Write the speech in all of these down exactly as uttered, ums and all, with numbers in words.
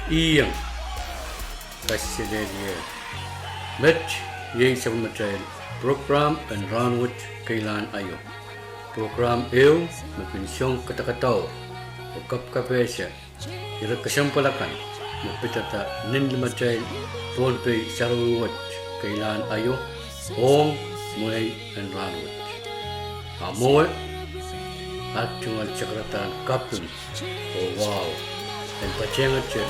Iang, kaselehlie. Met iei sapwellimatail prokram en rahnwet keilahn aio. Prokram ehu me kin song kadakadaur oh kapkapehse ire kesempwal akan me pidada nin limatail Pohnpei sarawi wet keilahn aio ong mwehi en rahnwet. A mwowe, at tungoal sakaradahn kaping oh wahu en patehngete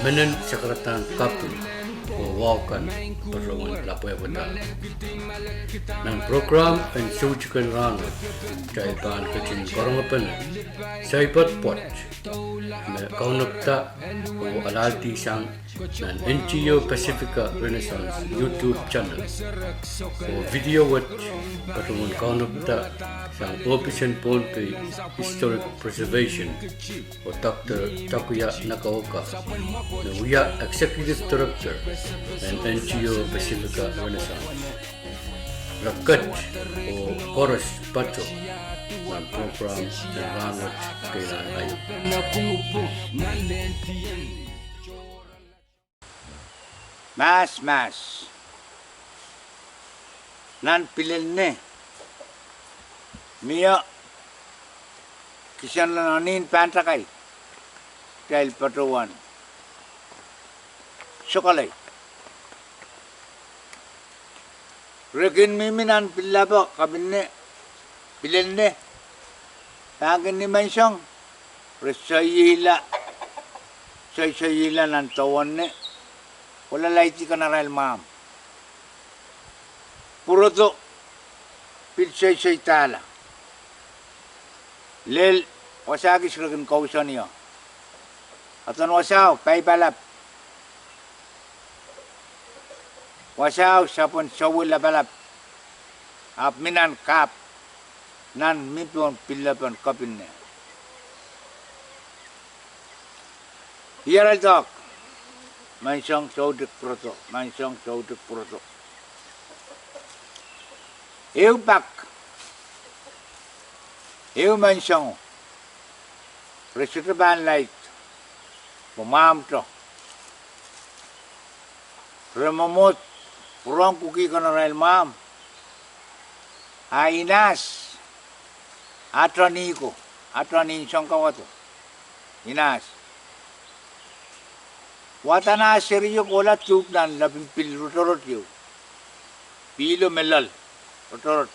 menen sakaradahn kaping oh wahu kan patohwan lapwehpwada. Nan prokram en soutik en rahnwet, kitail pahn ketin karongepene saipwet pwoat me kaunopada oh alahldi sang nan N G O Pacifica Renaissance YouTube channel oh video wet patohwan kaunopada sang ohpis en Pohnpei Historic Preservation oh Doctor Takuya Nagaoka, me wia Executive Director en N G O Pacifica Renaissance. Re ket oh koaros patoh nan prokram en rahnwet keilahn aio. Mahs, mahs. Nan pilel ne mie kisehn loalenihn pahn takai, kitail patohwan sokolei. Re kin mihmi nan pillapa kapinne, pilel ne, pahn kin ni menseng, re soisoila, soisoila nan dowen ne, kolalaidi kanarail mwahmw. Pwurodo, pil soisoidahla. Lel wasa kis re kin kousoan ie. Aden wasao, paipalap. Wasao, sapwen sowi lapalap. Ahpw mi nan kahp, nan mi pohn pillapen kapinne. Iarail doak, menseng soutik pwurodo, menseng soutik pwurodo. Ehu pak, ehu mensengo, re sohte pahn laid, pwe mwahmwdo. Re mwomwohd pwurehng kuki kanarail mwahmw. A Inahs, atenihko, atenihn Sounkawaddo, Inahs, wadahn ah serio kohla duhp nan lepin pil rotorot ieu, pihlo me loal, rotorot.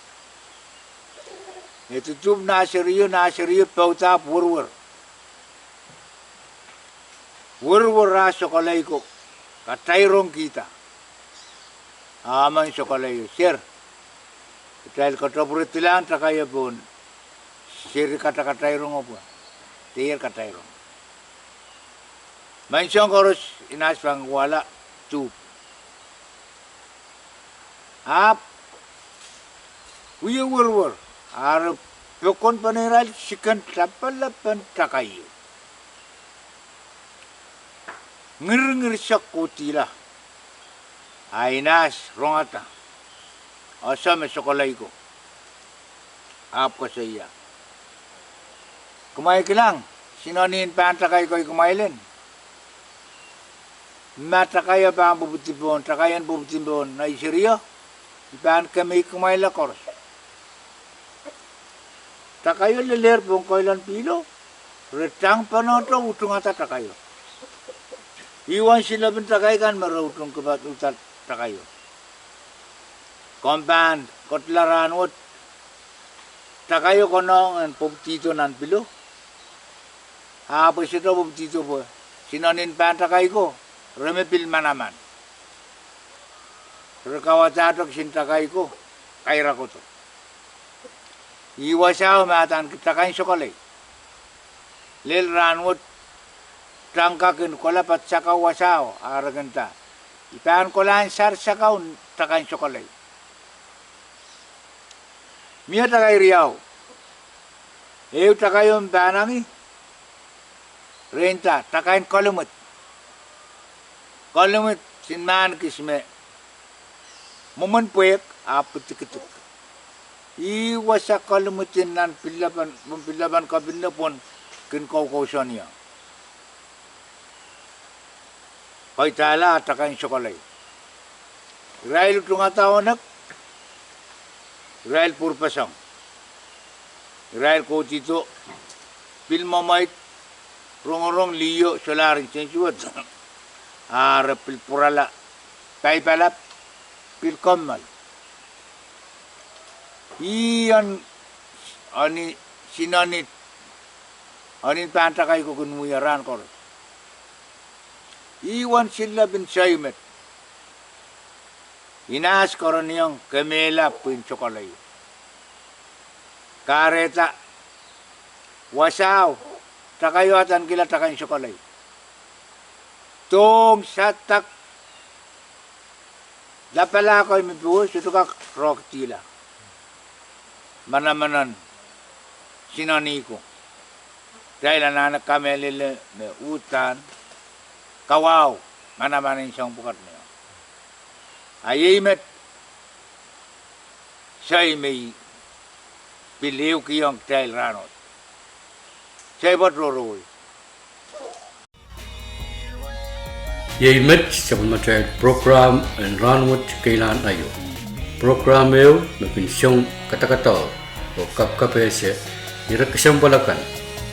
E duduhp nah serio, nah serio pouda ahpw werwer. Werwer ah sokolei ko katairongkihda. A emen sokeleio, ser, kitail katepwuredilahng takaio pohn seri katakatairongo pwe dehr katairong. Menseng koaros Inahs pahn kohla duhp. Ahpw wie werwer, a re pokonpene irail siken lapalapen takaio. Ngirngirsek kohdihla, a Inahs rongada, ese me sokolei ko. Ahpw koasoia, kumwail kilang, sinonin pahn takai kei kumwail en, ma takaio pahn pwupwudi pohn, takaien pwupwudi pohn nei serio, I pahn kemehik kumwail koaros. Takaio lelehr pohn koilen pihlo, re tangpene te utungada takaio. Ih uwen silepin takai kan me re utungkihda takaio. Komw pahn ketila rahnwet, takaio konehng en pwupwudihdo nan pihlo. Ahpw e sohte pwupwudihdo pwe sinonin pahn takai ko, re me pil manaman. Re kauwadahte kisin takai ko, kairakodo. Ih wasao me adaneki takain sokolei. Lel rahnwet, tangka kin kohla pat sakau wasao, a re kin nda, I pahn kohlahng sar sakau takain sokolei. Mie takai riau. Ehu takaio me pahnangih, re nda takain kolimwid. Kolimwid, sinmahn kis me mwomwen pwehk ahpw pidikidik. Ih wasa kolimwid en nan pil lapalap, pil lapalap kapinne pwon kin koukousoan ie. Kaidala ah takain sokolei. Irail utungada onek, irail pwurpeseng, irail kohdido pil mwemwei, rongorong liho solahr nsensuwed, a re pil pwurala paipalap, pil kommoal. Ih en, en, sinenit, en pahn takai ko kin wia rahn koaros. Ih wen sillep en soai met. Inahs kereniong kemehla pwihn sokolei. Kahrehda wasao, takaio adanekihla takain sokolei. Dohng, sadak, lapalahko me powe sohte kak rohkidihla manaman en sineniko. Kitail anahne kamehlele me uhdahn kawahu manaman en soahng pwukat me. A iei met soai me I pil ehukihong kitail rahnwet. Soai pwoat rohrowei. Iei met sapwellimatail prokram en Rahnwet Keilahn Aio. Prokram ehu me kin song kadakadaur oh kapkapehse ire kesempwal akan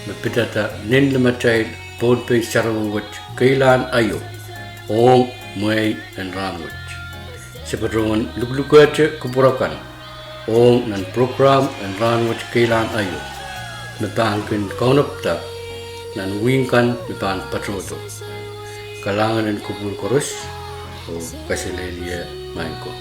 me pidada nin limatail Pohnpei sarawi wet keilahn aio ong mwehi en rahnwet. Se patohwen luklukehte kupwur akan ong nan prokram en Rahnwet Keilahn Aio me pahn kin kaunopada nan wihk kan me pahn patohdo. Kalahngan en kupwur koaros oh kaselehlie maing ko.